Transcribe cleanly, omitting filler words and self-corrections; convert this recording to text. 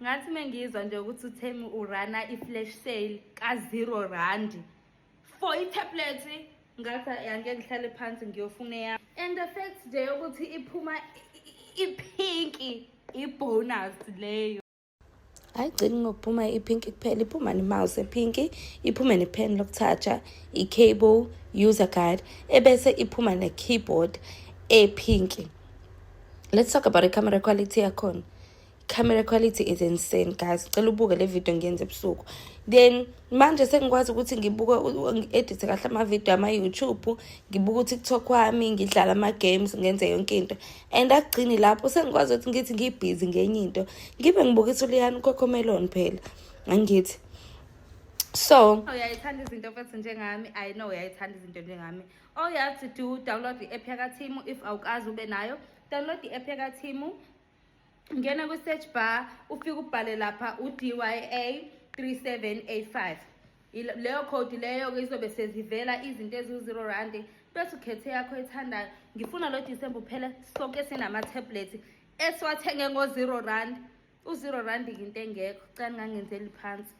Ngathi mengizwa nje ukuthi uTemu u-runa i-flash sale ka-R0 for i-tablet, ngathi angeke ngihlale phansi, ngiyofuna eyami. And the fact nje yokuthi iphuma i-pink, i-bonus leyo. Ayigcini ngokuphuma i-pink kuphela, iphuma ne-mouse e-pink, iphume ne-pen lokuthatha, i-cable, user guide, ebese iphuma ne-keyboard e-pink. Let's talk about i-camera quality yakhona. Camera quality is insane, guys. Cela ubuke le video ngiyenze ebusuku. Then manje sengikwazi ukuthi ngibuke, ngi-edithe kahle ama-video ama-YouTube, ngibuke u-TikTok wami, ngidlala ama-games, ngenze yonke into. And akugcini lapho, sengikwazi ukuthi ngithi ngi-busy ngenye into, ngibe ngibukisa uliyani uCocomelon phela, angithi? So Uyayithanda izinto futhi njengami. I know uyayithanda izinto njengami. All you have to do, download i-app yakaTemu. If awukazi ube nayo, download i-app yakaTemu, ngena kwi-search bar, ufike ubhale lapha u-DYA 3785. Leyo code leyo-ke izobe sezivela izinto eziwu-R0, bese ukhethe yakho ethandayo. Ngifuna lo Disemba uphele sonke sinama-tablet esiwathenge ngo-R0. U-R0 into engekho. Cela ningangenzeli phansi.